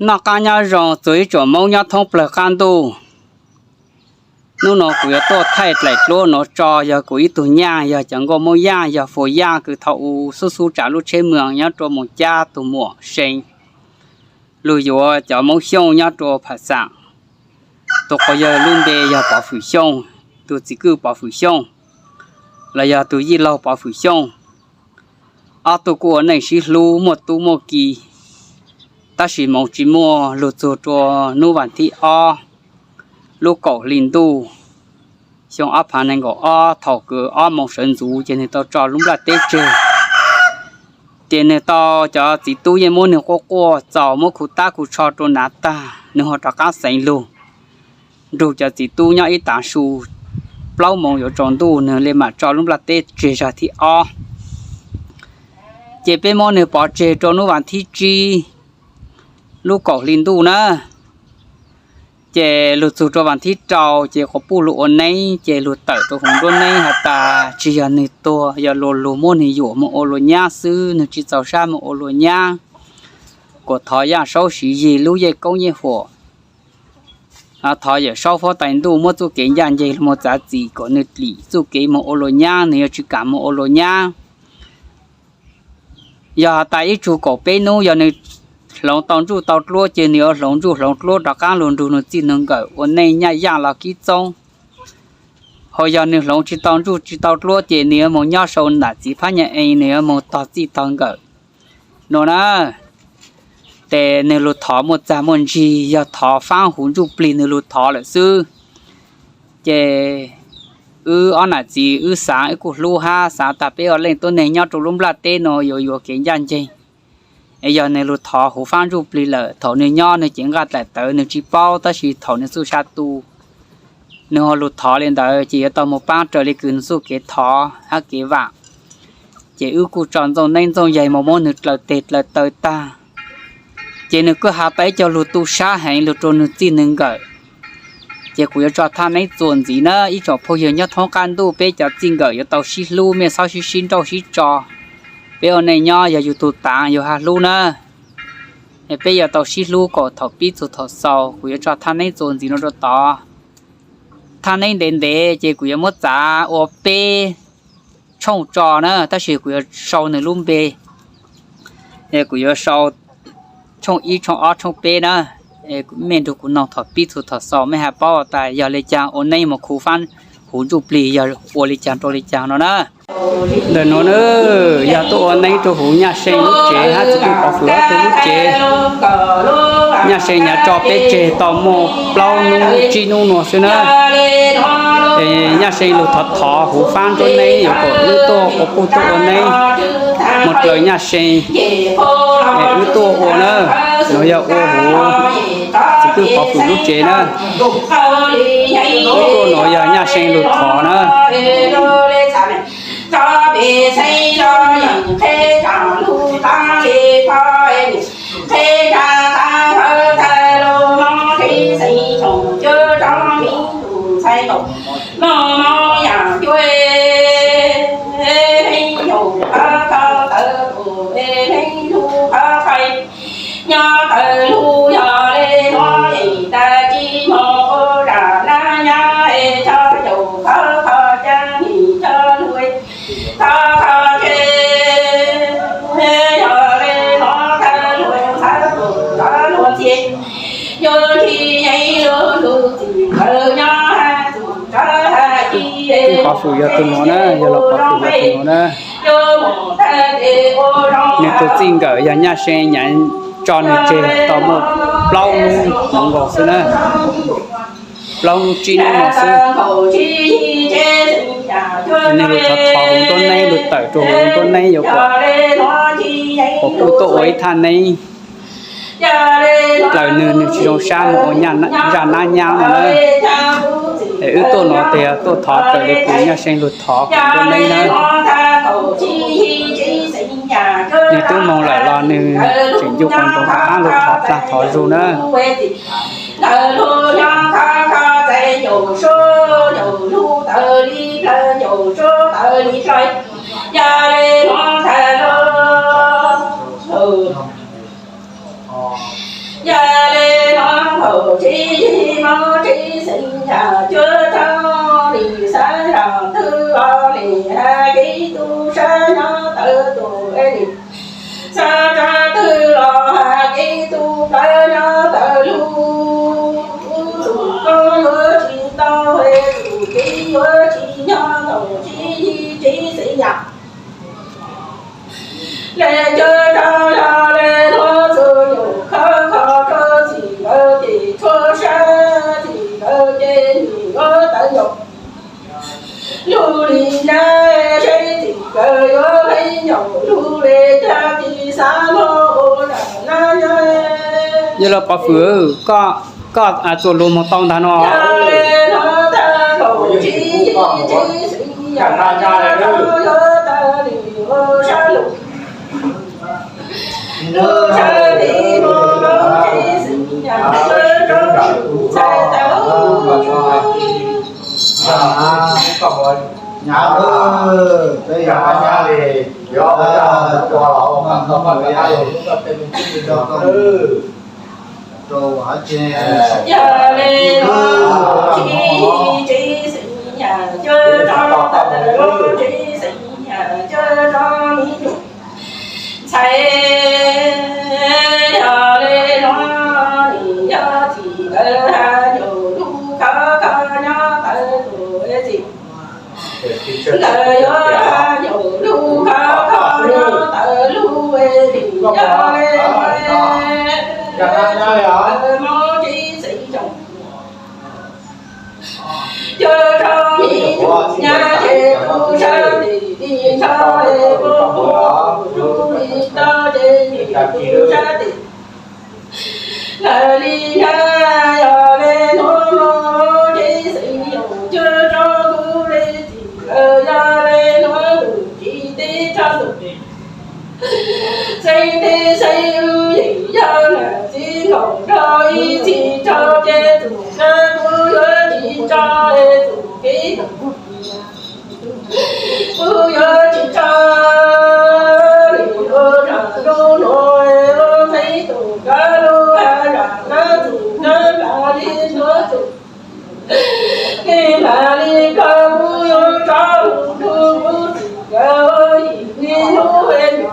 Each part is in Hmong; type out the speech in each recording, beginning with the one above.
Noj qab nyob zoo txog ib tsoom Hmoob nyob thoob plawg qab ntuj. Hnub no kuv yuav tuaj thaij dlaim duab nuav tso, yog kuv ib tug nyaj, yog cov nkauj Hmoob Yaj, yog Fuas Yaj, kws thaum u xub xub tsav lub tsheb mws nyob rua Moos Cab, tug muam See, lug yuav cov Hmoob Xyooj nyob rua Pham Xaam. Tug quas yawg lub npe yog Pov Fwm Xyooj, tug txiv kwj Pov Fwm Xyooj, los yog tug yij laug Pov Fwm Xyooj. Ob tug kuj ua neej sib hlub muaj tub muaj ki, tab sis moov tsis muaj. Lug txug rua hnub vas thib ob lub kaum hli ntuj xyoo ob phav nees nkaum ob, thaum kws ob moos sawv ntxuv ces nwg tau tso lub nplaj teb tseg. Ces nwg tau, cov txiv tub yeej muab nwg quaj quaj txaus, muab khu tab khu tsho rua hnav tag, nwg ho rov qaab xeev lug nrug cov txiv tub nyob ib tav su. Plaub moos yuav tsaus ntuj nwg le maam tso lub nplaj teb tseg zag thib ob. Ces peb muab nwg pov tseg rua hnub vas thib tsib lub kaum hli ntuj na. Ces lug txug rua vas thib rau ces quas puj lug ua neeb, ces lug tawm rua huv nruab neeb has tas tsis yog nwg tuag, yog luag lug muab nwg yuam moog ua luag nyab xwb, nwg tsis txaus sab moog ua luag nyab. Kuas thov Yaj Saub Siv Yig lub yeej koob yeej huam, thov Yawm Saub Huab Tais Ntuj muab txuj kev ncaj nceeg lug moog txav txim kom nwg lim txuj kev moog ua luag nyab, nwg yuav tsis kam moog ua luag nyab. Yog has tas ib tsug kaum peb nub yog nwg hloov tau ntsuj tau dluab ces nwg yuav hloov ntsuj hloov dluab rov qaab lug nrug nwg txij nwg nkawm ua neej nyaj yaj los kib txoob. Ho yog nwg hloov tsis tau ntsuj tsis tau dluab ces nwg yuav moog nyob sau nam txiv phab nyaj ees, nwg yuav moog tog txij tog nkawm no na. Ces nwg lug thov muaj txag muaj ntsig, yog thov faab huv ntsuj plig nwg lug thov lawm xwb. Ces wb ob nam txiv wb xaav, wb kuj hlub hab xaav tas peb ua leej tuab neeg nyob rua lub nplaj teb no yuav yuav kev ncaj nceeg. Es yog nwg lug thov huv faab ntsuj plig lawm, thaum nwg nyob nwg cev nqaj dlaim tawv nwg tsis paub, tab sis thaum nwg txuj sa tu nwg ho lug thov le ntawd ces yuav tau moog paab raws le kws nwg txuj kev thov hab kev vaam. Ces wb kuj tso ntxooj neeb ntxooj yaig moog muab nwg dlaws teg dlaws taw tag. Ces nwg kuj has tas ib co lug tu sab heev lug rua nwg txij nwg nkawm. Ces kuv yuav tso thaj neeb txuas ntxiv na, ib tsoom phooj ywg nyob thoob qab ntuj, peb cov txij nkawm yuav tau sib hlub, mej txhob sib sib nrauj sib tso. Peb ua neej nyob yog yug tug taav yug hab hlub na, peb yuav tau sib hlub kom thaum pib txug thaum xaus. Kuv yuav tso thaj neeb txuas ntxiv no rua tod. Thaj neeb ntev ntev ces kuv yuav muab txav ua peb tshooj tso na, tab sis kuv yuav sau nwg lub npe. Kuv yuav sau tshooj ib, tshooj ob, tshooj peb na. Mej nrug kuv noog thaum pib txug thaum xaus, mej hab paub tas yog le caag ua neeb moog khuv faab huv ntsuj plig yog ua le caag rua le caag no na. Ntawm nuav na, yog tuaj ua neeb rua huv Nyaj See lub tsev hab txiv kwj Pov Fwm ob tug lub tsev. Nyaj See nyav tso peb tseg tau muaj plaub nub tsib nub nuav xwb na. Nyaj See lug thov thov huv faab nruab neeb yuav kom wb tuaj ua puj tuaj ua neeb. Moog dlaws Nyaj See, wb tuaj ua na, nuav yog ua huv txiv kwj Pov Fwm lub tsev na. Wb tuaj nuav yog Nyaj See lug thov na. Nyob tawm lug yog le nuav es tag kis moog ua zam nab nyab es cov yaum thov thov caag nim cov lug thov thov tseg, yog le nuav thawj lug thawj lug thov lug ntxhi, yug ntxhi yeej lug lug txim lawm nyob hab txim rov hab ci. Pov Fwm yog tug nuav na, yog los Pov Fwm yog tug nuav na. Nwg tug txij nkawm yog Nyaj See nyav tso nwg tseg tau muaj plaub nub nuav nkaus xwb na. Plaub nub tsib nub nuav xwb. Nwg lug thov thov huv nruab neeb, lug tawm rua huv nruab neeb yuav kom puj tuaj ua ib thaj neeb dlaws nwg, nwg tsis zoo sab moog ua zaj nab nyab no na. Es wb tuaj nuav tes tuaj thov raws le kws Nyaj See lug thov huv nruab neeb na. Nwg tub moog lawm los nwg tseem ncu quas ntsoov rov qaab lug thov dlaag thov zug na. Yog le nuav thaum tsib yig mob tsib xeem yam cuaj rau lim xav zam twg los nim hais kev tub sab nyob tawv tus es nim xav rau twg los hais kev tub plawv nyob tawv lug. Tus koob yuav tsis tau es tus kev yuav tsis nyob thaum tsib yig tsib xeem yam. Le cuaj rau yog le nuav txug yus khov kho rau txim nkawd ces tshuab sab txim nkawd ces nim yuav tawv ncaus. Lug li nab seb txim nkawd yuav heev ncaus lug le caag tsis xav mog ua nram nab nyob. Yog lug pov fwm, koj, koj txuas lug moog tau ntag no. Yog le nuav tag nkaus tsib yig tsib xeem yam cuaj rau yuav tawv nim ua sab lug. Lug sab tiv moog moog tsib xeem yam cuaj rau ntxhais tawv. Yog le nuav tsib yig tsib xeem yam cuaj rau ntawm lub tsib xeem yam cuaj rau miv nyuam ntxhais. Yog le nuav nim yog txim nkawd hab nyuam lug khov kho nyob tawv tus txim. Nkawd yuav hab nyuam lug khov kho nyob tawv lug es nim yog le nuav mob tsib xeem yam cuaj rau miv nyuam nyab ces tub sab tim li ntsho es puab puab rub li tau ces nim tub sab tim. Lawv li nab yog le nuav mob tsib xeem yam cuaj rau kuv le txim nkawd yog le nuav lug tsis teb tso tus tseeb teb xeeb wb yeem yog nam txiv nkaus nrog ib txhis tso ces tus kab kuv yuav tsis tso es tus kev kuv yuav tsis tso. Nim lug zam lub nuav lub txheeb tus kab lug has zam nab tus kab npam li nuav tus kev npam li koj kuv yuav tso lug nrug kuv txim nkawd yim li nub es nim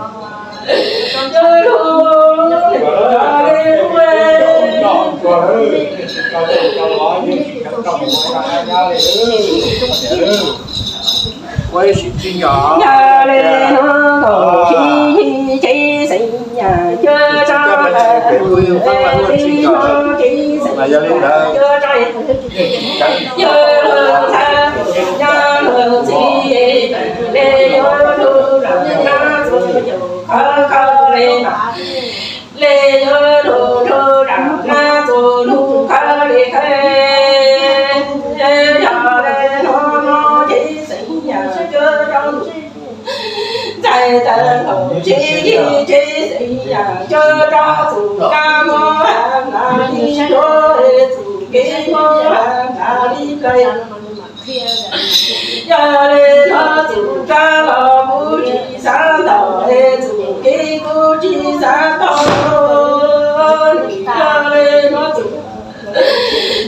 lug lub nim li nub es. Yog le nuav thaum tsib yig tsib xeem yam cuaj rau ntawm lub tsib xeem yam cuaj rau. Yog lug ntxhais nyob lug txij le yuav lug zam nab txug nyuam khov kho le mas le yuav lug nrug zam nab txug lug khawb le khawb. Yog le nuav mob tsib xeem yam cuaj rau ntxhais tawv nkaus tsib yig tsib xeem yam cuaj rau txug kab mob has nkaus li nruab es txug kev mob has nkaus li plawv. Yog le nuav txug kab los kuv tsis xav ntau es txug kev kuv tsis xav tau. Yog le nuav txug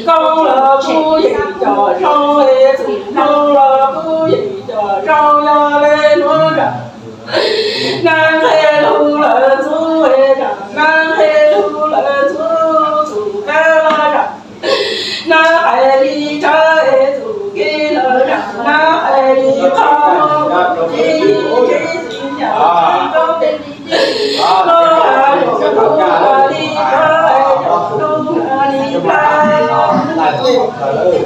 koob los kuv yeem coj zoo es txug noog los kuv yeem coj zoo. Yog le nuav zam nab nqe lug lawm ntxub es zam nab nqe lug lawm ntxub txug kab los zam nab hais li tsawv es txug kev los zam nab hais li qhov muag tsib yig tsib xeem yam koob li koj has li tsawv es zam nab li plawv.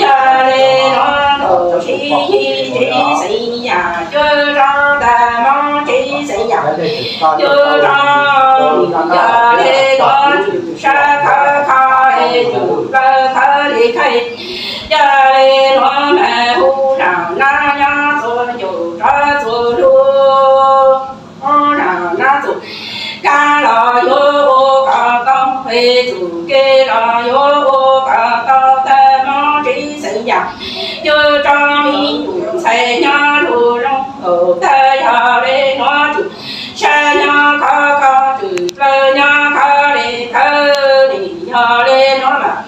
Yog le nuav thaum tsib yig tsib xeem yam cuaj rau ntawm mob tsib xeem yam cuaj rau. Yog le nuav txug sab khawb kho es txug plawv khawb li khawb. Yog le nuav mas hu zam nab nyob txug ncauj rov txug lug. Hu zam nab txug kab los yuav ua kom tau es txug kev los yuav ua kom tau tag mob tsib xeem yam cuaj rau miv nyuam ntxhais nyob lug zoo nkaus tag. Yog le nuav txug Sab nyob khov kho tws plaws nyob khov li khawv li yog li nuav mas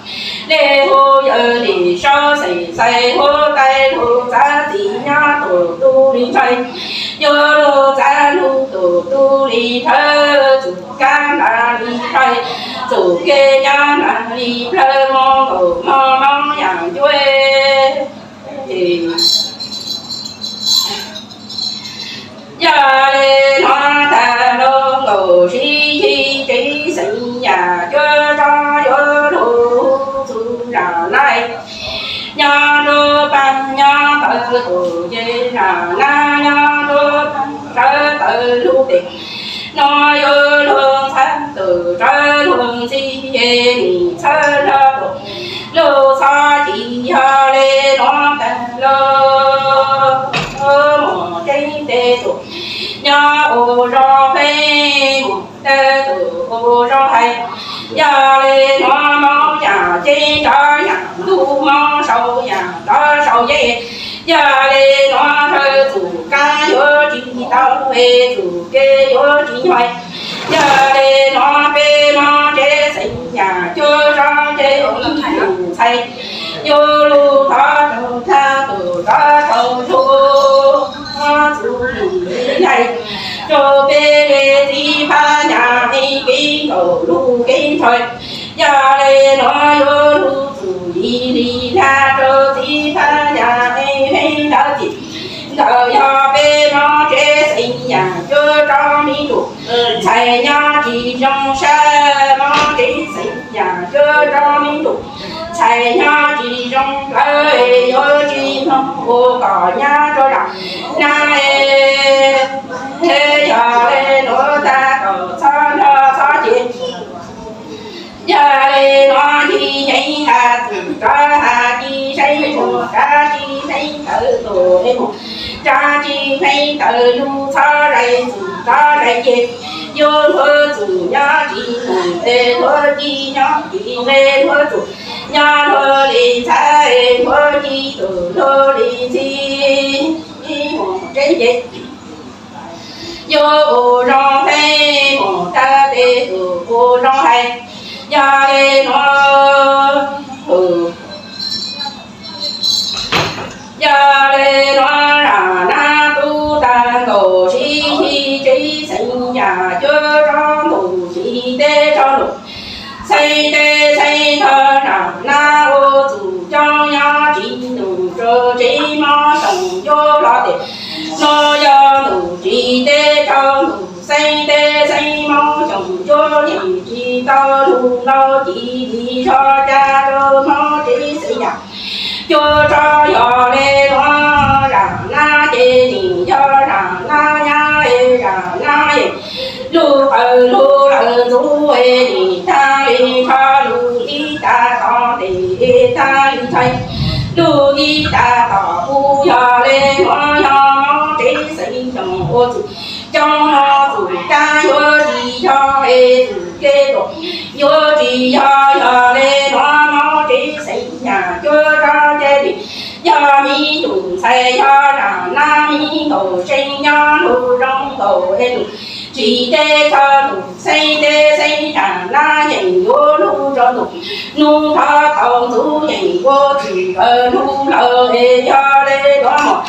li hu yawg li saub xeem xais hu tais lug txav txim nyob tug tub li ntsais, yuav lug txav lug tug tub li ntsais, txug kab nta li ntsais, txug kev nyob nta li plawg moog nkaus moog moog yaam ncuav. Yog li nuav tag lug nkaus sib yig tsev xeem yam cuab tso yuav lug txug nram nab, nyob rua paag nyob tawm tug ces nram nab, nyob rua paag sawv tawm lug tes, nuav yuav lug ntxhab tug sawv lug ntxhi es nim txhawb nrog lug txhob ci. Yog li nuav tag lug mus tsev tes tug nyob ua zog peb mus tag tug ua zog hais. Yog li nuav moog yaam ceeb tov yaam ntug, moog sau yaam tov sau yeeb. Yog li nuav sawv txug kaab yuav tsis tau es txug kev yuav tsis nyuaj. Yog li nuav peb moog tsev xeem yam cuab tso ces ntxhais yuav lug thov tau thab tug thov tau tug txug lug li hais rua peb le txiv phab nyas es kev nkaus lug kev ntshai. Yog li nuav yuav lug txug li li hab rua txiv phab nyas es peb nrhav txim ntawd. Yog peb moog tsev xeem yam cuab tso me tug ntxhais nyob tsis zoo sab, moog tsev xeem yam cuab tso me tug ntxhais nyob tsis zoo plawv, yuav tsis moog ua kom nyab rua nram nab. Yog li nuav tag kom txhob nrog txhob ci. Yog li nuav ci yeeb has txug rov has ci seeb muag, kav ci seeb tawv tug es muag, tsav ci seeb tawv lug, txhob zais txug txhob zais ci. Yuav nthuav txug nyob tsis mus es nthuav ci nyob tsis nqe, nthuav txug nyob nthuav li ntxhab es nthuav ci tug nthuav li ntxhi. Ib mus tseeb ces yuav ua zoo hais, mus tag tes tug ua zoo hais. Yog li nuav, yog li nuav nram nab tub tag nkaus sib yig tsev xeem yam cuab tso ntuj, tsis teb tso ntuj, xeeb teb xeeb tog nram nab ua txug coob nyob tsis ntuj, rua tsev mob xyoo cuab los tes nuav yog ntuj tsis teb tso ntuj, xeeb teb xeeb mob xyoo cuab yeej tsis tau lug ntaus ci li zog ca rua mob tsev xeem yam cuab tso. Yog li nuav zam nab ces nim yog zam nab nyab es zam nab es lug qawm lug lawm ntxuv es nim tag li ntsho lug ib tag tom tes tag li ntshai lug ib tag tom kuv. Yog li nuav yog mob tsev xeem xyoo ua txug coob mob txug kab yuav tsis yog es txug kev tuam yuav tsis yog. Yog li nuav mob tsev xeem yam cuab tso ces nim yog me tug ntxhais yog zam nab me nkaus tseeb nyob lug zoo nkaus es ntuj tsis teb tso ntuj, xeeb teb xeeb zam nab yeej yuav lug rua ntuj, nub thov thaum ntxuv yeej ua txug kawg lug lawm es. Yog li nuav mus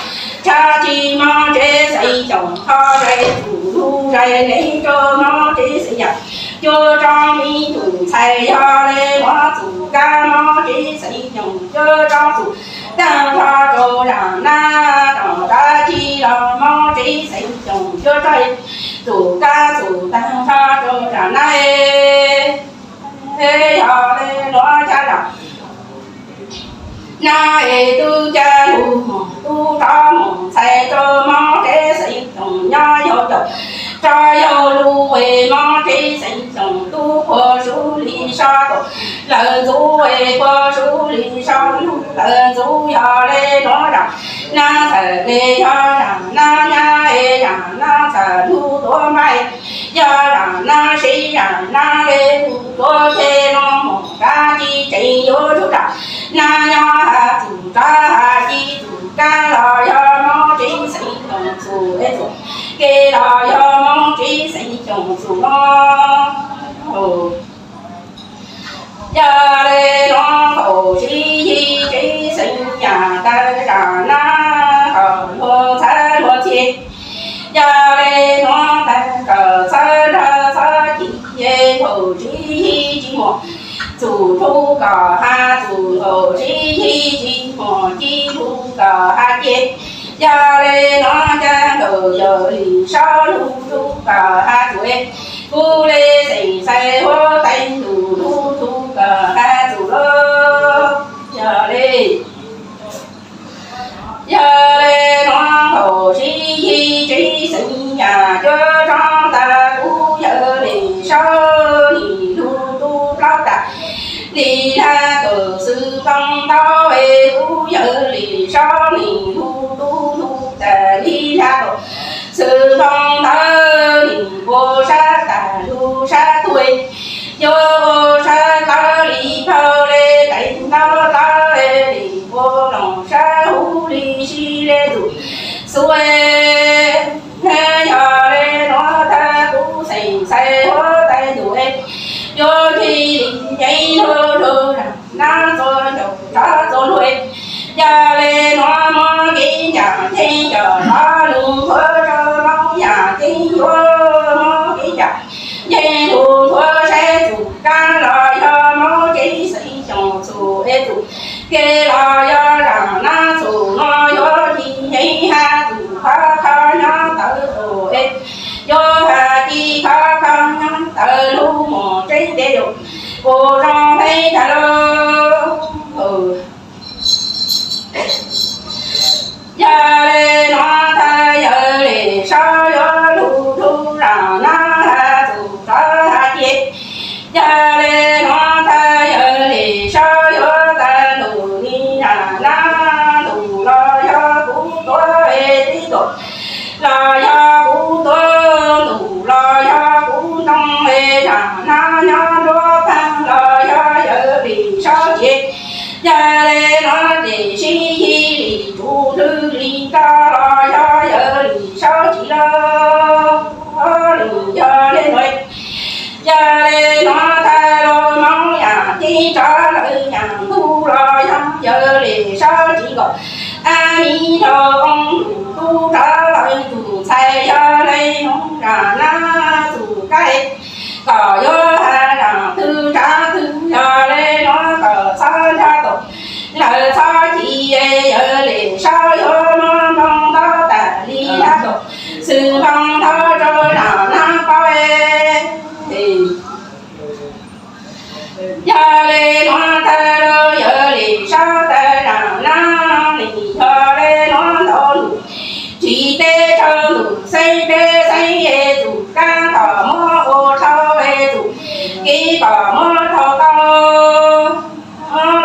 tshab tsis mob tsev xeem xyoo, txhob zais txug lug zais neeg rua mob tsev xeem yam cuab tso me tug ntxhais. Yog li nuav txug kab mob tsev xeem xyoo cuab tso txug taag nrho rua zam nab, tom tav ci los mob tsev xeem xyoo cuab tso txug kab txug taag nrho rua zam nab. Yog li nuav ca zam nab es tub ca lug moog tub rov moog ntxhais rua mob tsev xeem xyoo nyob yau caum rov yau lug es mob tsev xeem xyoo tub puag sub li sab tuam lawm ntxuv es puag sub li sab lug lawm ntxuv. Yog li nuav zam nab txham le yog zam nab nyab es zam nab txham lug tuav npais, yog zam nab sib zam nab le lug tuav peg lug moog kab ci tseem yuav tsuj zam nab nyob has txug rov has ci txug kab los yog mob tsev xeem xyoo txug es txug kev los yog mob xyoo txuj no. Yog le nuav thaum sib yig tsev xeev yaam tawg zaam nab kom luag ntxhab luag ntxhi. Yog le nuav tag kawm txhawb nrag txhob chim, thaum sib yig tsis muaj txuj lug kom has txuj, thaum sib yig tsis muaj ci lug kom has ci. Yog le nuav caag nkaus yawg Lis Saub lug lug kom has txuj, kuv le xeem Xais huab tais ntuj lug lug kom has txuj lawm. Yog le Yog le nuav thaum sib yig tsev xeev yaam cuab tso tas, kuv yawg Lis Saub nim lug tub plaub tas. Lis Laj Kaum xwm npoo ntau es, kuv yawg Lis Saub nim lug tub lug tas. Lis Laj Kaum xwm npoo ntau, nim ua sab tas lug sab tuaj, yuav ua sab hlawv li phauj le, tais ntaub hlawv li ua loos sab huv li sib le txuj xua. Yog le nuav tag kuv xeem Xais huab tais ntuj, yuav nce li nce lug lug nab txua ncaus nrov txua luag. Yog le nuav muab kev ncaam nceeg coj los lug nthuav rau Moob, yaam ceeb yuav muab kev ncaam nceeg lug nthuav saib txuj kaab los yog Moob tsev xeev xyoo txuj es txuj ke los yog zaam nab txuj nuav yuav ci nceeg has txuj khov kho nyob tawv txuj es, yuav has ci khov kho nyob tawv lug muaj tseeb tes yus puj zoo heev tag lauj. Yog le nuav tag yawg Lis Saub yuav lug lug zaam nab has txuj rov has ci. Yog le nuav tag yawg Lis Saub yuav tas ntuj ni zaam nab ntuj los yog kuv tuav es tib tuam, los yog kuv tuav ntuj los yog kuv ntoo es, zaam nab nyob nruab paag los yog yawg Lis Saub ci. Yog le nuav ces sib yig li tsuv ntwg li nrog los yog yawg Lis Saub ci lawm. Yog le nuav, yog le nuav tag lug Moob yaam ceeb rov lawm, yaam ntug los yog yawg Lis Saub ci nkaus. Ab mi nrog oo lug tub rov lawm tug ntxhais, yog le nuav zaam nab txuj kaab kom yuav has zaam twg tsav twg, yog le nuav kom txhob nrag tau lawm txhob ci, yawg Lis Saub yuav muab npoo ntau tas li nrag tau xwm npoo ntau rau zaam nab paub. Yog le nuav tag lug yawg Lis Saub tas zaam nab nim yog le nuav ntau ntuj tsis teb rau ntuj xeeb teb xeeb es txuj kaab kom muab ua dhau es txuj kev kom muab dhau tau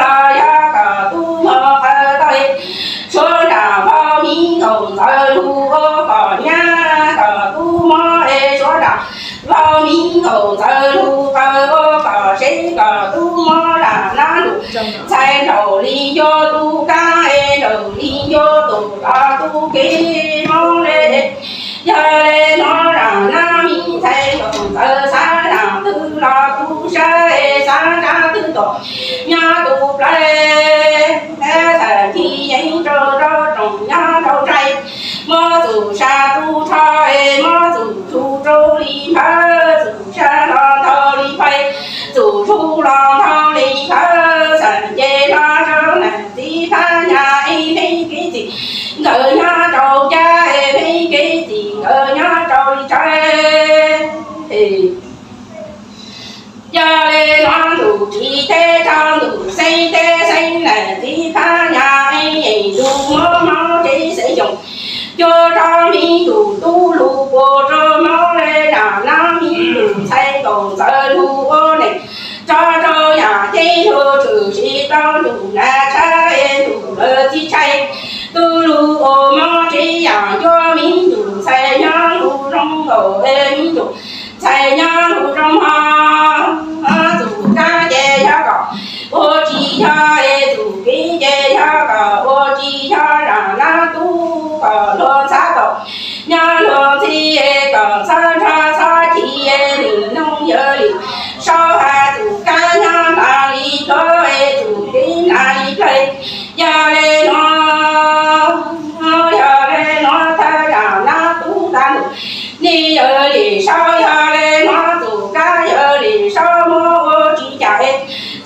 los yog kom tub muab qawm tau es, suav nraag vaub miv nkaus ntxawg lug ua kom nyab kom tub muab es, suav nraag vaub miv nkaus ntxawg lug qawm ua kom sev kom tub muab zaam nab lug ntxhais nraum li ncua tub kaab es, nraum li ncua tub los tub kev mob le. Yog le nuav zaam nab miv ntxhais nkaus ntxawg, xav zaam twg los tub sab es, xav tsav twg tuaj nyob tub plawg. Tag nrho yeej rau rau rooj nyob rau nraim, muab txuj sa tub rho es, muab txuj tshum rau li nphawv, txuj sa los ntau li nphawv, txuj tshum los ntau li nphawv, xav nce hlo rau nam txiv phab nyas es, pheej kev txim nkawd nyob rau ncaj es, pheej kev txim nkawd nyob rau li tsawv. Yog le nuav ntuj tsis teb rau ntuj xeeb teb xeeb, nam txiv phab nyas es, ntuj muab Moob tsev xeev xyoo cuab rau miv ntuj tub lug puag rau Moob le, zaam nab miv ntuj ntxhais nkaus ntxawg lug ua neej, tso rau yaam ceeb lug tshwm sim rau ntuj nam tshab es, ntuj lawv txiv tshais tub lug ua Moob tsev yaam cuab miv ntuj ntxhais nyob lug zoo nkaus es, miv ntuj ntxhais nyob lug zoo hov. Txuj kaab ces yog kom ua tsis yog es, txuj kev ces yog kom ua tsis yog, zaam nab tub kom luag ntxhab tau nyob luag ntxhi es, kom txhob nrog txhob chim Yawg Lis Saub yog le nuav, Txuj Kab yawg Lis Saub muab ua tsis yog,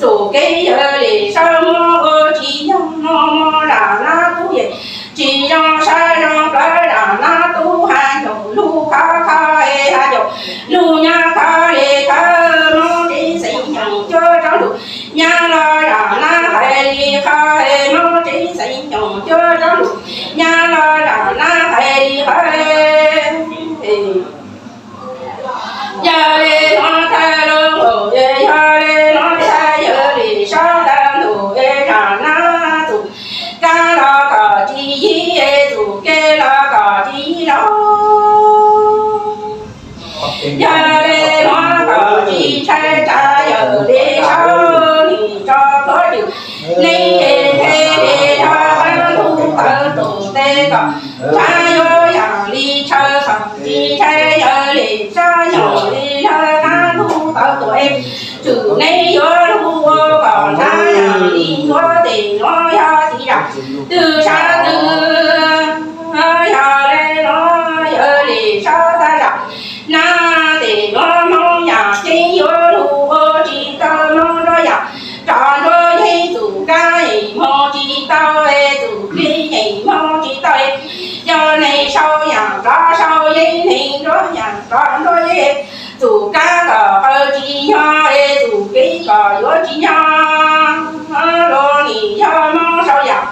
Txuj Kev yawg Lis Saub muab ua tsis yog, muab zam nab tub es tsis zoo sab zoo plawv, zam nab tub has ncaug lug khov kho es has ncaug lug nyob khov li khov, Moob Tsev Xeem Xyooj cuab rov lug nyab los zam nab hais li qhov, Moob Tsev Xeem Xyooj cuab rov lug nyab los zam nab hais li qhov. Yog le nuav thawj lug nkaus, yog le nuav thawj yawg Lis Saub tawg ntuj es zam nab Txuj Kab los kom tsis yig, Txuj Kev los kom tsis yig los. Yog le nuav kom tsis ntshai tsam yawg Lis Saub nim tso plhuav cwm neeg, ntshe le dhau qab ntug tawv tus tes kom tshav yuav yam li tshaw, kom tsis ntshai yawg Lis Saub nyob li dhau qab ntug tawv tus es cwm neeg yuav lug ua kom tshav yam li yuav tes nuav yog tsis zam twg sab twg. Yog le nuav yawg Lis Saub tawg zam nab tes nuav Moob yam ceeb yuav lug ua tsis tau, Moob nruab yam rov nruab yeeb, Txuj Kab yeej moog tsis tau, Txuj Kev yeej moog tsis tau. Yog neeg sau yam rov sau yeeb, neeg nruab yam rov nruab yeeb, Txuj Kab kom qawm tsis nyob, Txuj Kev kom yuav tsis nyob. Lug nim yog Moob sau yam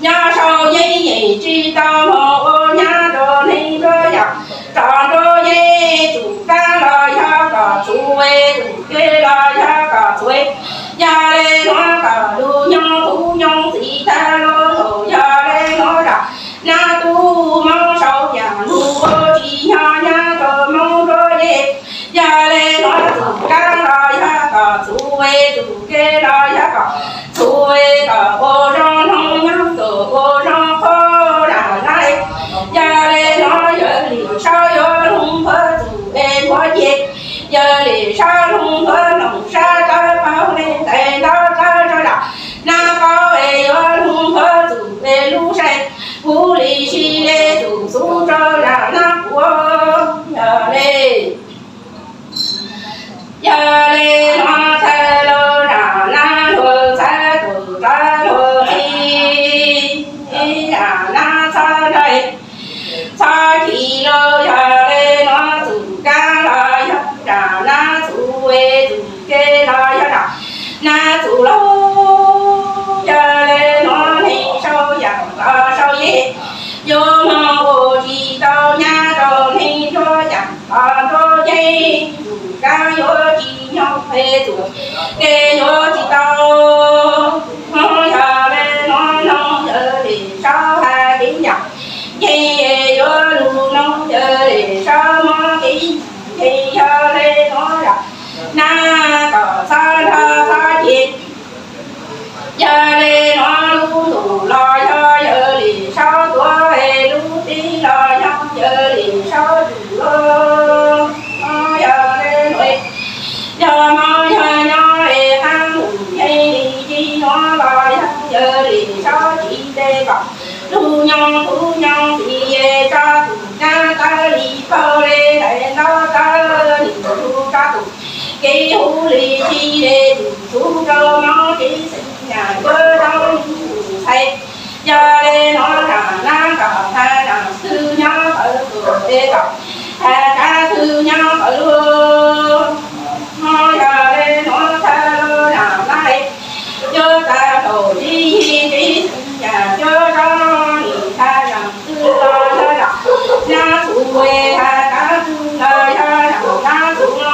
nyob sau yeeb yeej tsis tau moog ua nyab rau neeg nruab yam rov nruab yeeb, Txuj Kab los yog kom txhuv, Txuj Kev los yog kom txhuv. Yog le nuav kom lug nyob tub nyob txiv tag lug nkaus, yog le nuav zam nab tub Moob sau yam lug ua tsis nyob nyab rau Moob nruab yeeb. Yog le nuav Txuj Kab los yog kom txhuv, Txuj Kev los yog kom txhuv, kom ua zoo noog nyob, kom ua zoo qhuav zam nab. Yog le nuav yawg Lis Saub yuav lug npuav Txuj es npuav ces, yawg Lis Saub lug npuav noog sab dlawb paug le tes ntaub dlawb rau zam nab qaub es yuav lug npuav Txuj es lub sai huv li si le Txuj xuv rau zam nab puam. Yog le, yog le nuav thawj lug zam nab lug txhab tus rov lug txi, zam nab txhob nrog txhob ci lug. Yog le nuav Txuj Kab los yog zam nab txhuv, Txuj Kev los yog zam nab txhuv lug. Yog le nuav neeg sau yam los sau yeeb, yuav moog ua tsis tau nyab rau neeg nruab yam los nruab yeeb, Txuj Kab yuav tsis nyob, Txuj Kev yuav tsis tau. Yog le nuav noog yawg Lis Saub has kev yam nkeeg, yuav lug noog yawg Lis Saub muab kev yam nkeeg. Yog le nuav zam nab kom txhob nrog txhob ci. Yog le nuav lub ntuj los yog yawg Lis Saub tuav, lub teb los yog yawg Lis Saub tsim lug. Yog le nuav, yog mob yog nyob es qab mus yeej li ci nuav los yog yawg Lis Saub tsim tes kom lug nyob tub nyob txiv, tso tus kab tawb li paug le tes ntaub dlawb, nim lug tso tus kev huv li si le Txuj xuv rau Moob Tsev Xeem Xyooj yuav zoo li tus ntxhais. Yog le nuav zam nab kom has zam twg nyob qawm tus es kom has kab twg nyob qawm lug. Yog le nuav thawj lug zam nab yuav tag nkaus tib yig tib xeem yam cuab rov nim has zam twg los yog zam nab txhuv, has kab twg los yog zam nab txhuv.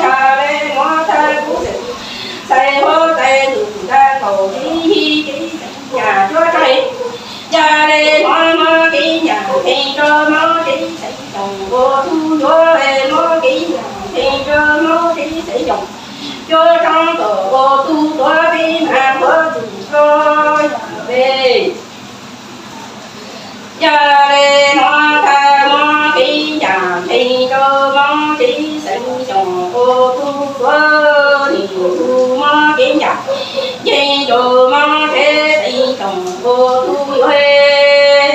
Yog le nuav thawj kuv xeem ntxhais huab tais tus tag nkaus tib yig tib xeem yam cuab rov. Yog le nuav muab kev yam nkeeg rau Moob Tsev Xeem Xyooj ua tug yuav, muab kev yam nkeeg rau Moob Tsev Xeem Xyooj cuab rov kom ua tug tuav peb mas tuav Txuj rau. Yog le, yog le nuav thawj muab kev yam nkeeg rau Moob Tsev Xeem Xyooj ua tug tuav, nim lug muab kev yam nkeeg rau Moob Tsev Xeem Xyooj ua tug yuav,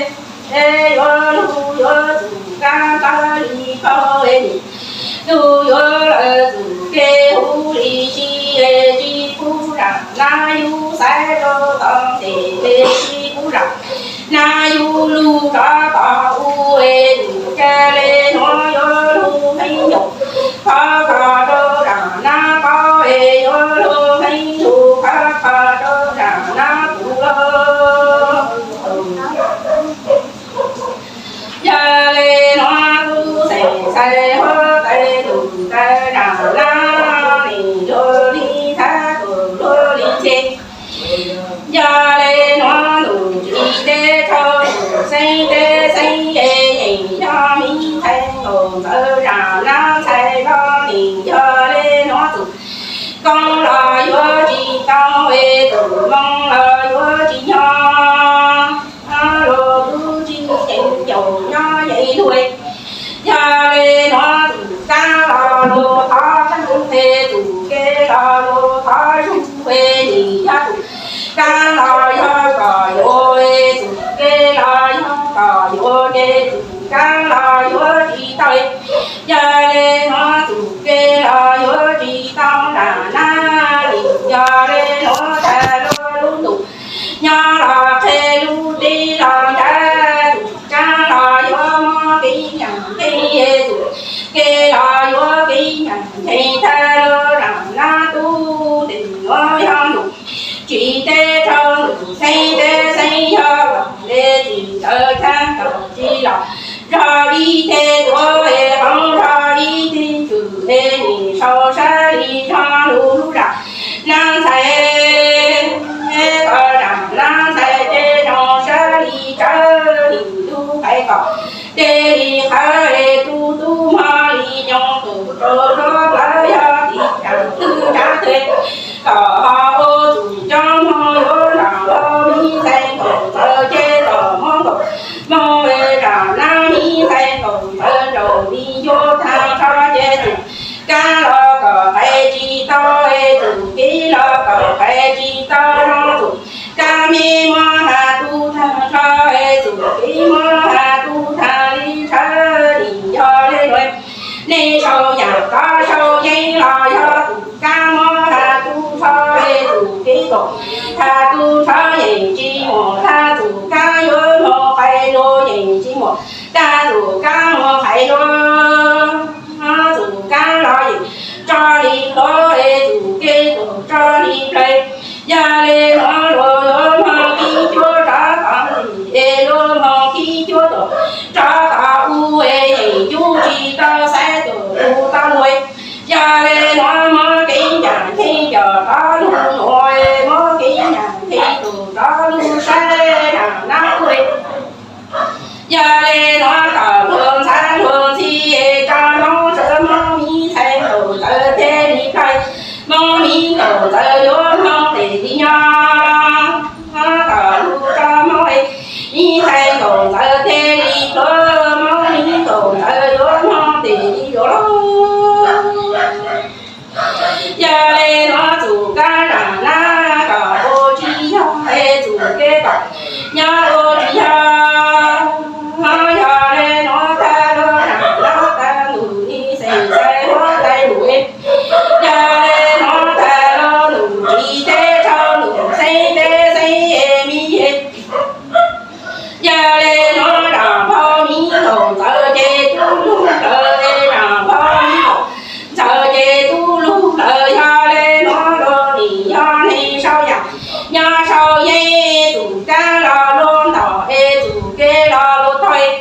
yuav lug yuav Txuj Kab Yus yuav lawm tus kev huv li tsis, tsis pub zam nab yus xaiv rau tau tes, tsis pub zam nab yus lug rov tau ua es tus ca le nuav yuav lug heev yus, qhov kho rau zam nab qau es yuav lug heev yus, qhov kho rau zam nab kuv lug. Yog le nuav kuv xeem ntxhais huab tais tus kawg zam nab nim luag li thaab tus luag li ntseg. Yog le nuav tus tsis teb rau tus xeeb teb xeeb es yeem yog mi ntxhais nkaus ntxawg zam nab ntxhais los nim yog le nuav tus koob los yuav tsis tau es tus moo los yuav tsis nyob, luag tub tsis yeem caum nyob yeej luag. Yog le nuav tus kaab los luag thov tseeb es tus kev los luag thov zoo es nim yog tus kaab los yog kom yuav es tus kev los yog kom yuav ces tus kaab los yuav tsis tau. Yog le nuav tus kev los yuav tsis tau nram nab li, yog le nuav tag luag lub ntuj nyob los qhe lub teb los nrad, tus kaab los yuav muab kev ncaam nqi, tus kev los yuav kev ncaam nqi tag luag zam nab tub ntes nuav yog ntuj tsis teb rau ntuj xeeb teb xeeb yog le tsis ntawd thaab kaum tsis los zog ib teg tuav es qoob zog ib teg tswm es nim sau sab li zog lug lub zam nab ntxhais kom zam nab ntxhais ces zoo sab li tsawv li lub qaiv kom dej li qhawv es tub tub mog li nyob tus rau zog plawv yog tim tsam twg nrad twg kom ho ua tus coob mog yuav nram los mi ntxhais nkaus ntxawg ces kom muab nkaus moog es zam nab mi ntxhais nkaus ntxawg nraum li yuav tag nrho ces tus kaab los kom qaiv tsis tau es tus kev los kom qaiv tsis tau zoo tus kaab me muab has tu tag nrho es tus kev muab has tu tag li ntshaw li yog le nuav. Nej sau yaam qhov sau yeeb los yog tus kaab muab has tu nrho es tus kev kom has tu nrho yeej tsis muaj tag tus kaab yuav moog qaiv lug yeej tsis muaj tag tus kaab moog qaiv lug. Tus kaab los yeej tso li pluav es tus kev kom tso li plawg. Yog le nuav luag yuav moog kib cuab rov tom ntej es luag moog kib cuab tuaj rov tom u es yeej cub tsis tau xaiv tuaj lug tau luag. Yog le nuav muab kev ncaam nqi coj rov lug nuav, muab kev ncaam nqi tuaj rov lug saib nab ua. Yog le nuav kom luag ntxhab luag ntxhi es tso noob sawv moob mi ntxhais nkaus ntxawg teg li plawg, moob mi nkaus ntxawg yuav moog tes li nyob. Kom lug tso moob mi ntxhais nkaus ntxawg teg li pluav, moob mi nkaus ntxawg yuav moog tes li yuav lug. Yog le nuav tus kaab zam nab kom ua tsis yog es tus kev kom nyob ua tsis yog. Yog le nuav tag luag zam nab tag ntuj ni xeem ntxhais huab tais ntuj. Yog le nuav tag luag ntuj tsis teb rau ntuj xeeb teb xeeb es mi es. Yog le nuav zam npog mi nkaus ntxawg ces tub lug lawm, zam npog mi nkaus ntxawg ces tub lug lawm. Yog le nuav luag nim yog neeg sau yaam, nyob sau yeeb, tus kaab los luag ntaus es tus kev los luag tau.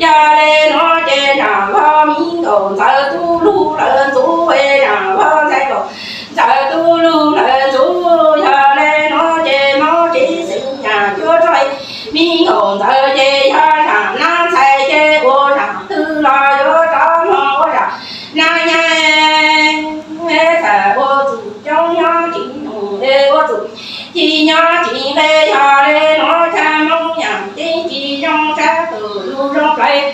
Yog le nuav ces zam npog mi nkaus ntxawg tub lug lawm ntxuv es zam npog ntxhais nkaus ntxawg tub lug lawm ntxuv. Yog le nuav ces moob tsev xeem yaam cuab rog mi nkaus ntxawg ces yog zam nab ntxhais ces ua zam twg los yuav rov moog ua zam nab nyab. Txawm ua txuj coob nyob tsis nug es ua txuj ci nyob tsis nqe, yog le nuav txhaj moob yaam ceeb tsis zoo sab tus lug zoo plawg.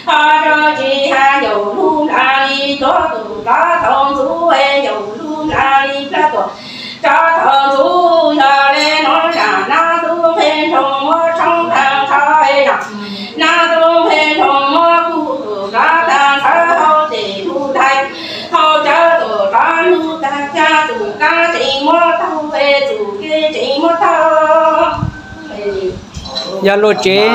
Ho rau tsis has ncaus lug nplas li tuav tus rov tau ntxuv es ncaus lug nplas li plawg tuaj rov tau ntxuv. Yog le nuav zam nab tub nqe nroog muab tshoob tag nrho es zam nab tub nqe nroog muab kuj tus rov tag nrho hauv tes lug ntag. Yog luag tsev,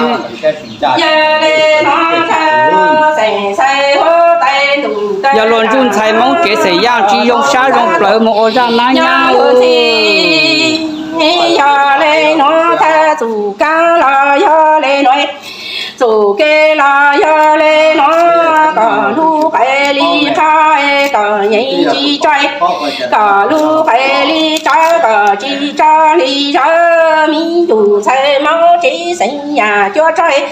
yog luag ntsuj ntxhais Hmoob tsev xeem Yaj tsis zoo sab zoo plawv mus ua zaj nab nyab. Yog le nuav thaj txuj kab los yog le nuav, txuj kev los yog le nuav, kom lub qe li tso, kom yeej tsis tso, kom lub qe li tso, kom tsis tso li zog. Me tub ntxhais Hmoob tsev xeem Yaj cuab rog,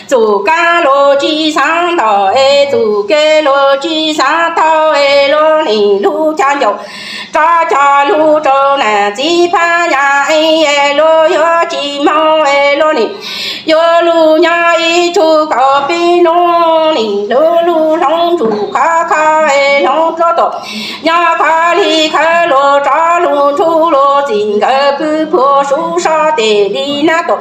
txuj kab luag tsis xaav ntaus es txuj kev luag tsis xaav taug es luag nim lub caj ncaus rov coj lug rau nam txiv Phab Nyas Eeb es luag yuav tsis moog es luag nim yuav lug nyob ib tug kaum peb nub, nim lug lug hloov ntsug khov kho es hloov dluab tom, nyob khov li khawv lug rov lug nrug lug txij nkawm pw puag sub sab tes li nab tom,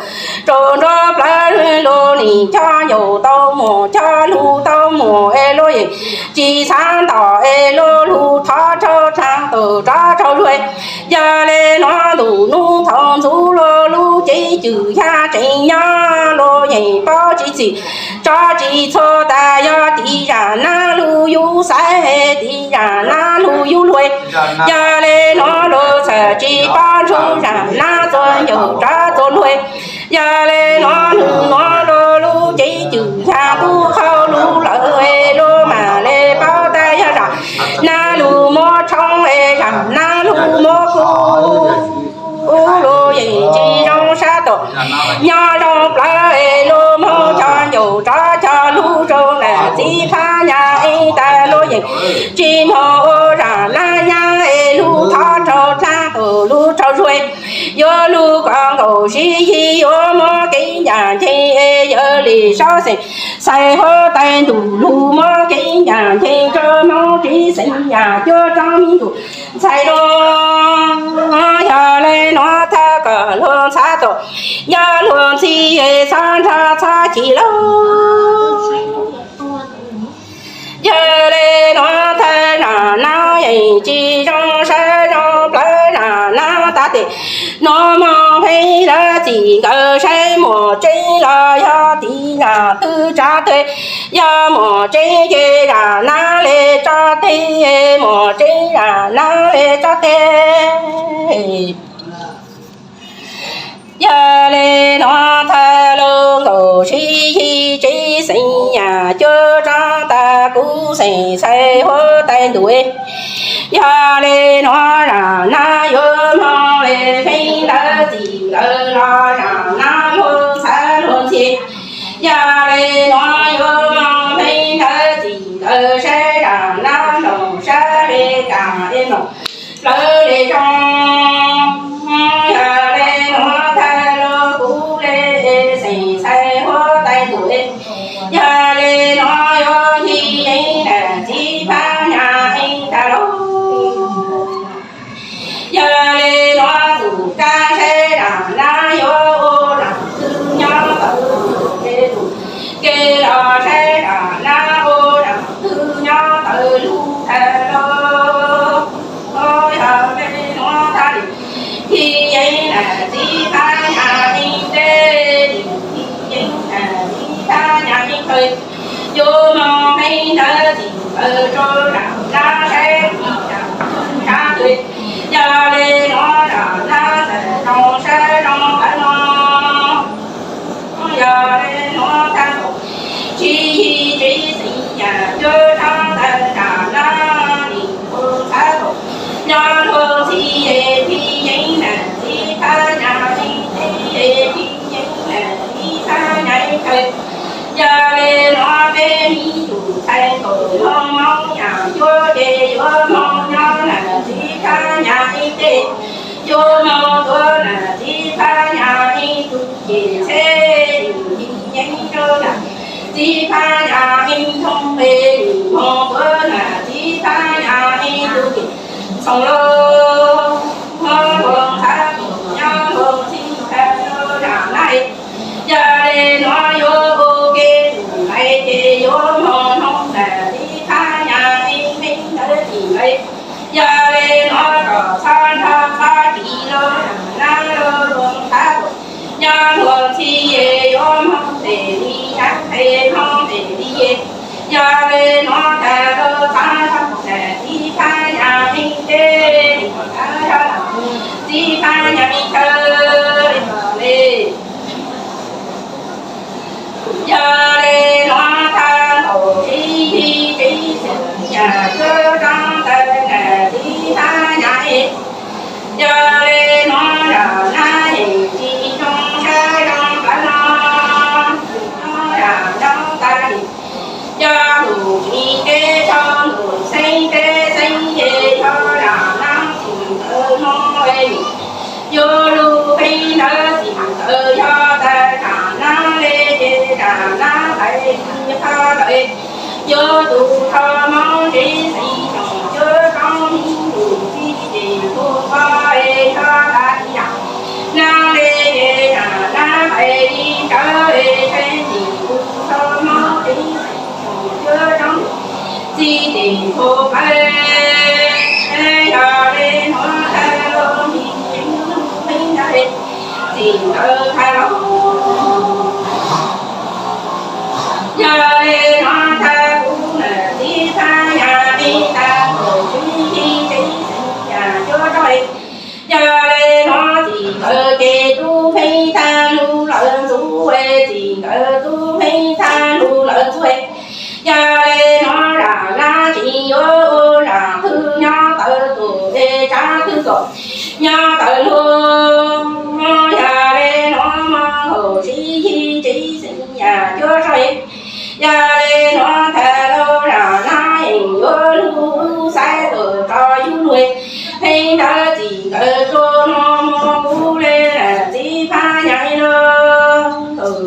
rau nruab plawv lug nim coj ncaus tau muag coj lug tau muag es luag yeej tsis xaav ntaus es luag lug thov rau dlaag tau rov rau luag. Yog le nuav ntuj nub thaus ntxuv luag lub cev cwm yaj tseem nyob luag yeej paub tsis txim tso tsis txhua tas yog tiv zaj nab lug yug xaiv tiv zaj nab lug yug luag. Yog le nuav luag txhaj tsis paub nrug zaj nab txuas ncaus rov txuas luag. Yog le nuav nub nuav luag lub cev cwm yaj tub qhau lug lawm es luag mam le paub tas yog zaj nab lug muab tshoob es zaj nab lug muab kub, luag yeej tsis zoo sab tom, nyob zoo plawv es luag moog coj ncaus rov coj lug rau nam txiv Phab Nyas Eeb tas luag yeej tsis moog ua zaj nab nyab es lug thov rau dlaag tau lug rau luag. Yuav lug kom nkaus sib yig yuav muab kev ncaj nceeg es yog le sab xeem Xais huab tais ntuj lug muab kev ncaj nceeg rau Hmoob tsev xeem Yaj cuab rog me tub ntxhais lug. Yog le nuav thaj kom luag ntxhab tau, yog luag ntxhi es txhob nrog txhob chim lauj. Yog le nuav thaj zaj nab yeej tsis zoo sab zoo plawv zaj nab tas tes, nuav moog pheej lawv txij nkawm saib muaj tseeb los yog tiv zaj twg tsa teg, yog muaj tseeb ces zaj nab le tso teg, muaj tseeb zaj nab le tso teg. Yog le nuav thaj lug nkaus sib yig tsev xeem Yaj cuab rog tas kuv xeem Xais huab tais ntuj. Yog le nuav zaj nab yuav moog es pheej lawv txij nkawm los zaj nab luag ntxhab luag ntxhi. Yog le nuav yuav moog pheej lawv txij nkawm saib zaj nab nplooj sab le kag es nplooj plawv le zoo. Yog le nuav thaj lug kuv le xeem Xais huab tais ntuj. Yog le nuav yuav ncig yeeb nam txiv Phab Nyas Eeb tag lauj. Yog le nuav txuj kab saib zaj nab yuav ua zaj twg nyob tawm lug, kev los saib zaj nab ua zaj twg nyob tawm lug tag lauj. Yog le nuav thaj ncig yeeb nam txiv Phab Nyas Eeb teb, ncig yeeb nam txiv Phab Nyas Eeb chaw, yuav moog pheej lawv txij nkawm rau zaj nab saib zaj nab twg. Yog le nuav zaj nab txawm zoo sab zoo lawm no. Yog le nuav thaj tsis yig tsev xeem Yaj cuab rog tas zaj nab nim lug ntxhab tau, nyob lug ntxhi es pib yeeb nam txiv Phab Nyas Eeb teb, pib yeeb nam txiv Phab Nyas Eeb chaw. Yog le nuav peb me tub ntxhais nkaus lug moog Yaj cuab ces yuav moog nyob nam txiv Phab Nyas Eeb teb, yuav moog tuav nam txiv Phab Nyas Eeb tug ceg txheb, ncig yeeb rau nam txiv Phab Nyas Eeb ntoo, peb moog tuav nam txiv Phab Nyas Eeb tug ceg txhoov lauj. Muab lug ntxhab tau, nyob lug ntxhi tag rau zaj nab. Yog le nuav yuav ua ke tus lais ces yuav moog noog nam txiv Phab Nyas Eeb pheej lawv txij nkawm. Yog le nuav kom txhob nrog txhob chim lauj, zaj nab lug ntxhab tau, nyob lug ntxhi es Ntuj tsis teb tso ntuj xeeb teb xeeb ces yog zam nab txim ntawd no es yuav lug pheej ntawd txim ntawd yog tas zam nab le ces zam nab hais li qhov ntawd yuav tus kho mob tsev xeeb xyoos cuab roob mi ntsuj txij ces tus kho es yog tas zam nab le ces zam nab hais li tsawv es tseeb txim tus kho mob tsev xeeb xyoos cuab roob txij ces tus qhov yog le nuav thaj lug mi tsev lug pheej ntawd txim ntawd thaj lug. Yog le nuav thaj kuv nam txiv phab nyas ib tag nkaus tsis tseeb xeeb yam cuab roob. Yog le nuav txim ntawd ces tub pheej thaj lug lawm ntxuav, txim ntawd tub pheej thaj lug lawm ntxuav. Yog le nuav zam nab tsis yuav ua zam twg nyob tawm tus es tsab twg kom nyob tawm lug. Yog le nuav mob nkaus tsis yig tsev xeeb yam cuab roob. Yog le nuav thaj lug zam nab yeej yuav lug xaiv tus rov yug lug pheej ntawd txim ntawd tsuas no muaj kuv le nam txiv phab nyas lug.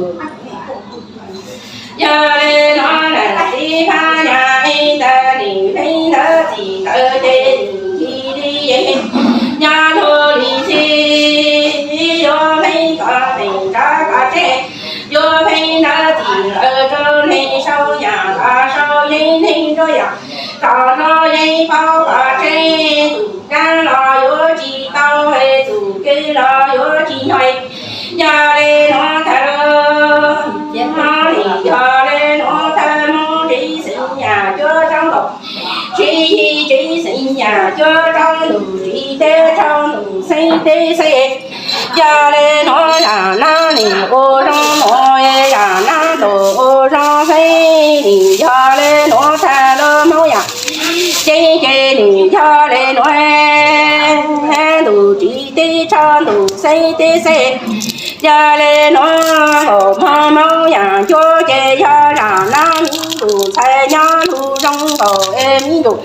Yog le nuav nam txiv phab nyas ib tag nim pheej ntawd txim ntawd ces nim yig li es nyob lug li txij yuav pheej kov teem rov kov tseg. Yuav pheej ntawd txim ntawd rau neeg sau yam los sau yeeb neeg rau yam los rau yeeb paub kov tseg. Tus kab los yuav tsis tau es tus kev los yuav tsis nyog. Yog le nuav thaj lug, nim yog le nuav thaj mob tsev xeeb yam cuab roob nkaus tsis yig tsev xeeb yam cuab roob ntuj tsis teb tso ntuj xeeb teb xeeb. Yog le nuav zam nab nim ua zoo nuav zam nab ntuj ua zoo xeeb nim yog le nuav thaj lug mob yam ceeb ces nim yog le nuav ntuj tsis teb tso ntuj xeeb teb xeeb. Yog le nuav nkaus mob mob yam cuab ces yog zam nab mi tus ntxhais nyob lug zoo nkaus es mi tus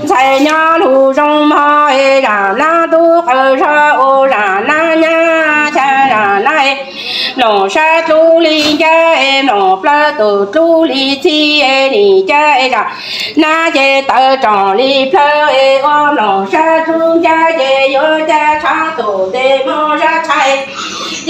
ntxhais nyob lug zoo mog es zam nab tub qawg zog ua zam nab nyab cha zam nab es mloog sab dlub li ncaj es mloog plawv tus dlub li txhij es nim ca es zam nab ces tawv tsoom li plawv es ua mloog sab dlub ncaj ces yuav ca tshav tus tes moog sab tshav.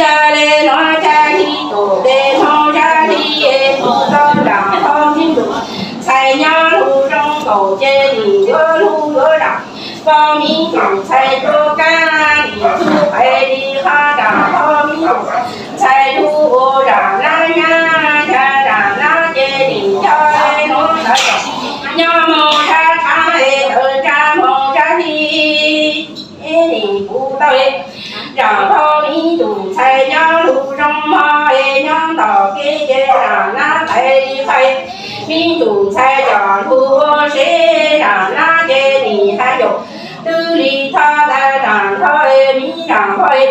Yog le nuav ca hli tus tes moog sab hli es mus tau zam nab mi tus ntxhais nyob lug zoo nkaus ces nim yuav lug yuav zam pog mi tus ntxhais rua kab nim txuj qe li qhov zam pog mi tus ntxhais lug ua zam nab nyab ca zam nab ces nim yog le nuav ntawd nyob moog sab tshav es tawv tshav moog sab hli nim kuv tau zam pog mi tus ntxhais nyob lug zoo mog es nyob ntom kev ces zam nab qe li qhov mi tus ntxhais coj lug ua se zam nab ces nim hais caum twb li thov tas zam nab mi zam pog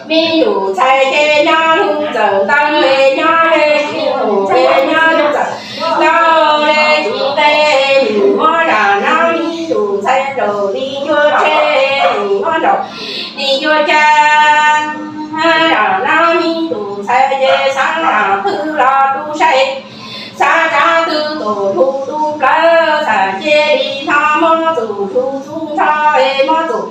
mi tus ntxhais ces nyob lug txawm ntawd es nyob le tsis mus ces nyob lug txawm ntawd le tsis nqe nim muab zam nab mi tus ntxhais nraum li ncua tshe nim muab nraum li ncua ca zam nab mi tus ntxhais ces xaav zam twg los tu saib xaav tsaav twg tus lug tu plawv xaav cia li no muab txuj lug txuj nrho es muab txuj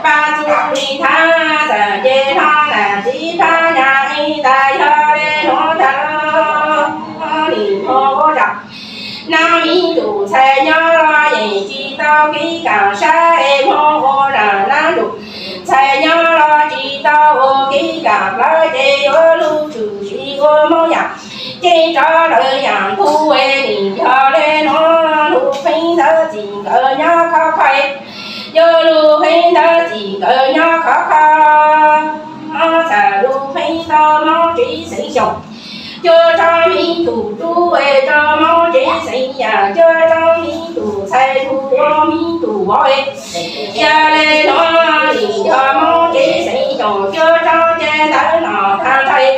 pab txuj li thab xaav ces no nam txiv phab nyas ib tas yog le nuav tag nim muab ua zam nab mi tus ntxhais nyob los yeej tsis tau kev kam sab es muab ua zam nab tus ntxhais nyob los tsis tau ua kev kam plawv ces yuav lug tshwm sim ua mob yam ceeb tso lawv yam ntuj es nim yog le nuav lug pheej ntawd txim nkawd nyob khov kho yuav lug pheej ntawd txim nkawd nyob khov kho txhaj lug pheej tau mob tsev xeeb xyoos cuab roob mi tus tub es tau mob tsev xeeb yam cuab roob mi tus ntxhais lug ua mi tus vauv es yog le nuav nim yog mob tsev xeeb xyoos cuab roob ces ntawv no tag nrho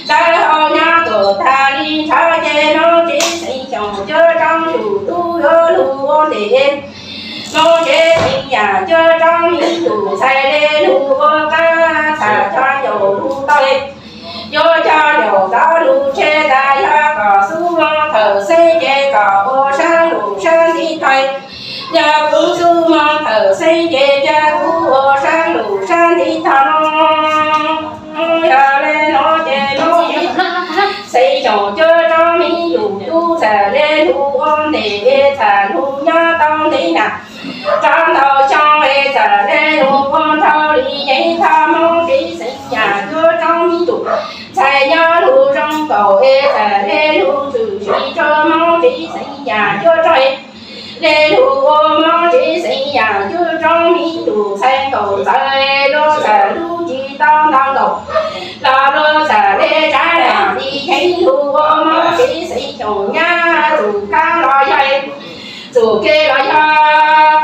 ntawv hau nyob tuaj tag li nrho ces mob tsev xeeb xyoos Mob tsev xeev yam cuab roob me ntsis ntxhais le lug ua qab txham cov ncaus lug tau le. Yuav cov ncaus txov lug tseg tas yog kom xub moog thawm xeeb ces kom ua sab lug sab ntiv thaiv. Yog kuv xub moog thawm xeeb ces cia kuv ua sab lug sab ntiv thaiv no. Yog le nuav ces mob tsev xeev xyaum cuab roob me ntsis ntxhais le lug ua ntev txham lug nyob tau ntev na. Rov ntau xyoo es txawm le lug ua nrau li yeej thaj mob tsev xeev yam cuab roob me ntsis ntxhais nyob lug zoo nkaus es txawm le lug tshwm sim rua mob tsev xeev yam cuab roob le lug ua mob tsev xeev yam cuab roob me ntsis ntxhais nkaus txawv luag txawm lub tsis tau ntau nkaus los luag txawm le tsav lam li yeej lug ua mob tsev xeev xyaum nyab txug kab los yog txug kev los yog,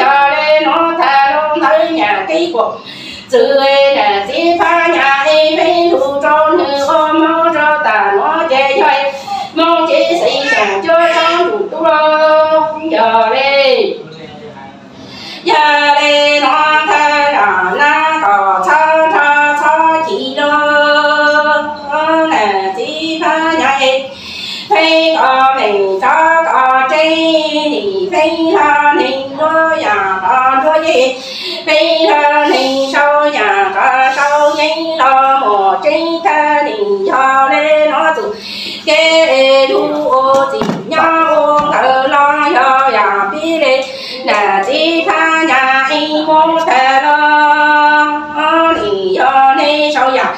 yog le nuav tag lug ntawd nyam kev puam txwv nam txiv phab nyam es peb lug rua nwg ua mob rua tas nuav ces yog mob tsev xeev xyaum cuab roob me ntsis ntxhais yog le. Yog le nuav thawj zaum nab kom txhob nrho txhob chim lug, nam txiv phab nyam es peb kov meem txhob kov tseeb, nim peb hlo neeg nruab yam qhov nruab yeeb, peb hlo neeg sau yam qhov sau yeeb los muaj tseeb thaj nim yog le nuav txug kev lug ua txim nyob ua nkawd los yog yam pib le nam txiv phab nyam es mob tag los nim yog le sau yam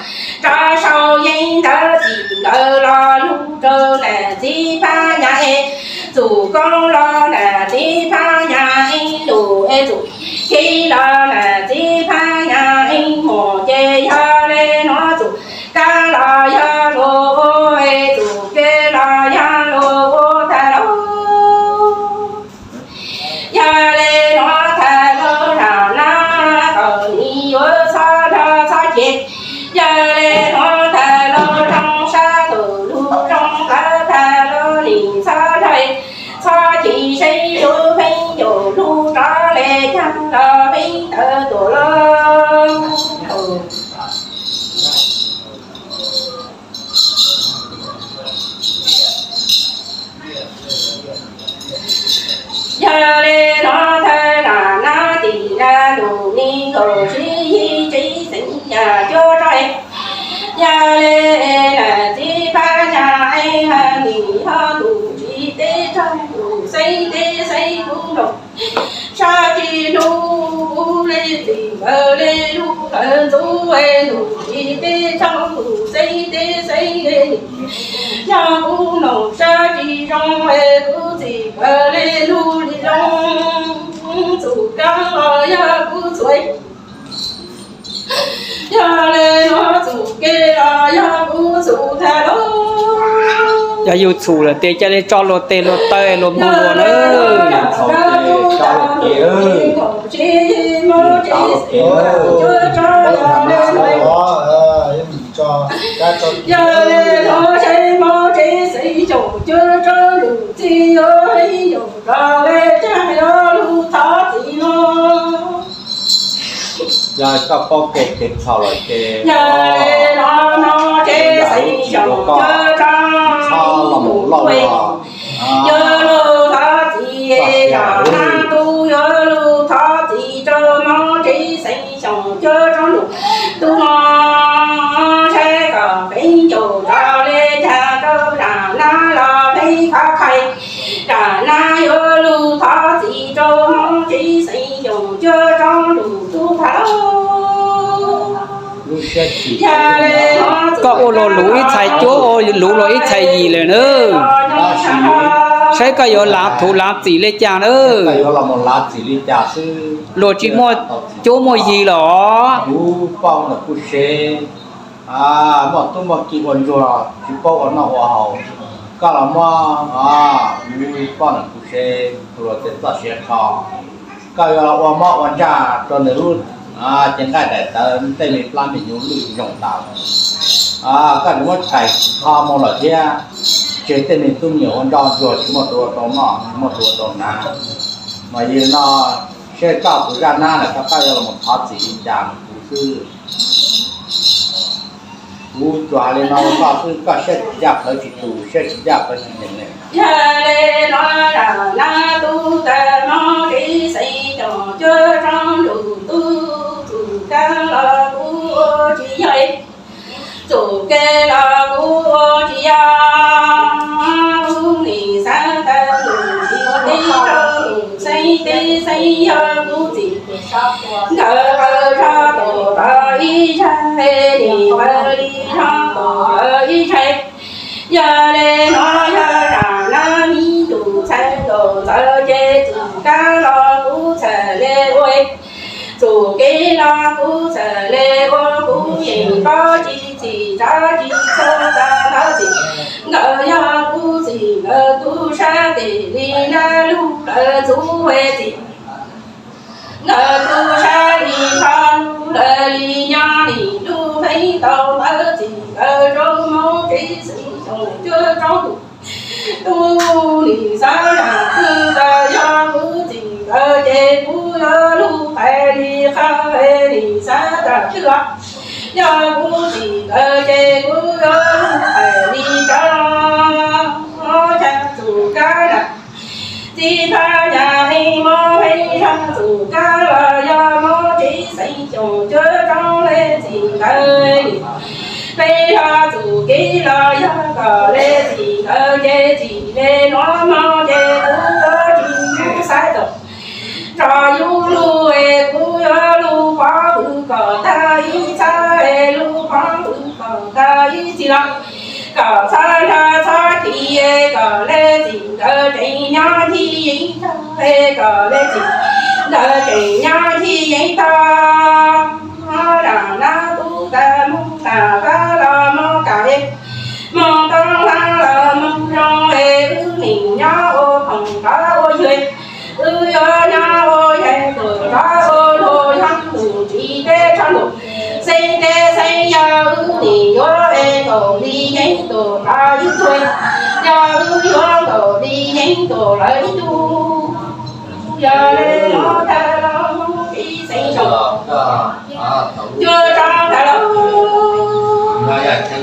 rov sau yeeb ntawd txim nkawd los lug rua nam txiv phab nyam es txug koob los nam txiv phab nyam es lug es txug kev los nam txiv phab nyam es muaj ces yog le nuav txug kab los yog lug ua es txug kev los yog lug ua tag los. Yog le nuav tag lug nram nab kom nim yuav txhob nrho txhob chim, yog le nuav tag lug zoo sab tus lug zoo qab tag lug nim txhob nrho txhob chim seb yuav peb ncaus lug rov le caag los peb tawv tuam lug. Yog le nuav thawj zaum nab tim nab lug neeg nkaum tsib yim tsev xeev yam cuab roob, yog le nam txiv phab nyam es hab nim yog tus tsis teb raug tus xeeb teb xeeb lub nroog sab tsis lug kuv le txim nkawd le lug lawv ntxub es tus tsis teb raug tus xeeb teb xeeb le yog kuv noog sab tsis zoo es kuv txim nkawd le lug li zoo txug kab los yog kuv txhuv yog le nuav txug kev los yog kuv txhuv tag lug. Yog yug txhuv lawm tes ca le tso luag teg luag taw luag moog luag na. Yog le nuav tsev mob tsev xeev xyaum cuab roob lug txij yuav le ncaug rov le caag yuav lug thov txim no. Yog koj paub kev kev txhaum lawm ces yog le nuav tsev xeev xyaum cuab roob txhob los mus loj loj. Yuav lug thov txim yog nab tub yuav lug thov txim rua mob tsev xeev xyaum cuab roob lug tub no, saib kom peb ncaus rov le caag rua nram nab los peb khov khaim nram nab yuav lug thov txim rua mob tsev xeev xyaum cuab roob lug tub thov. Koj ua luag luv ib txhais cuab, ua luv luag ib txhais yim lawm na. Saib koj yuav lav thuv lav txim le caag na. Luag tsis muaj cuab muaj yig los. Muaj tub muaj ki ua ntsuag tsis paub ua noj ua haus, koj los muab kuv poj niam kuv sev ua luag tej txoj sia rho. Koj yuav los ua mob ua ntsaj rua nws lub cev nqaij daim tawv tej me plab me nyuv lwj zoo tas. Koj tsis muab tshais kho mus lawm thiab, tseg tej me tub me nyuam ua nroj ntsuag tsis muaj tus ua tau noj, tsis muaj tus ua tau hnav. Mas yog li no, seb koj tus zaj nab lawm koj yuav los thov txim li cas rau kuv xwb. Kuv tsuas hais li no rau koj xwb, koj siab tsis ncaj plawv tsis tus, siab tsis ncaj plawv tsis nyeem li. Yog li no, zaj nab tub tag mob tib xeev xyoo cuab roob ntuj tub, txum kab los kuv ua tsis yog, txum kev los kuv ua tsis yog. Kuv nim xav tawm lus tsis teb rau lus xeeb teb xeeb, yog kuv txim nkawd qawv zog tus tod ib zaj, nim qawv li zog tus tod ib zaj. Yog li no, yog zaj nab me tub txhais nkaus ntawd ces txum kab los kuv txhais li ua, txum kev los kuv txhais li ua, kuv yeej paub tsis txim tsav tsis txhua tag ntawd txim. Nkawd yog kuv txim nkawd tub sab tes li nab lub plawv txuv txim. Nkawd tub sab li nrho lub plawv li nyob nim lub feeb tau ntawd txim nkawd rau mob tib xeev xyoo cuab roob ntuj tub, nim xav zaj twg los yog kuv txim nkawd ces kuv yuav lub pais li qhov nim xav zaj twg los yog kuv txim nkawd ces kuv yuav lub pais li tsav. Cas txum kab na, txiv phab nyas ib mob pheej zog txum kab los yog mob tib xeev xyoo cuab roob li txim nkawd. Peb zog txum kev los yog kom li txim nkawd ces txim li nuav mob ces kuv yuav tsis xav tau. Tso yus lub es kuv yuav lub pob hwv kom tag ib txhab es lub pob hwv kom tag ib txhis los kom txhob nrog txhob kis es kom li txim nkawd tseem nyob thib yeeb tag es kom li txim nkawd tseem nyob thib yeeb tag. Zaj nab tub tag mob tag vab los mob kam es mob toob hab los mob zoo es wb nim nyob ua phoom qab ua ywg, wb yuav nyob ua yaig tus qab ua luag yog tus tsis teb tshaj ntuj. Xeeb teb xeeb yog wb nim yuav es nkaum li yeeb tus qab ib tug, yog wb yuav nkaum li yeeb tus lawv ib tug. Yog li no tag los ib xeev xyoo cuab roob tag los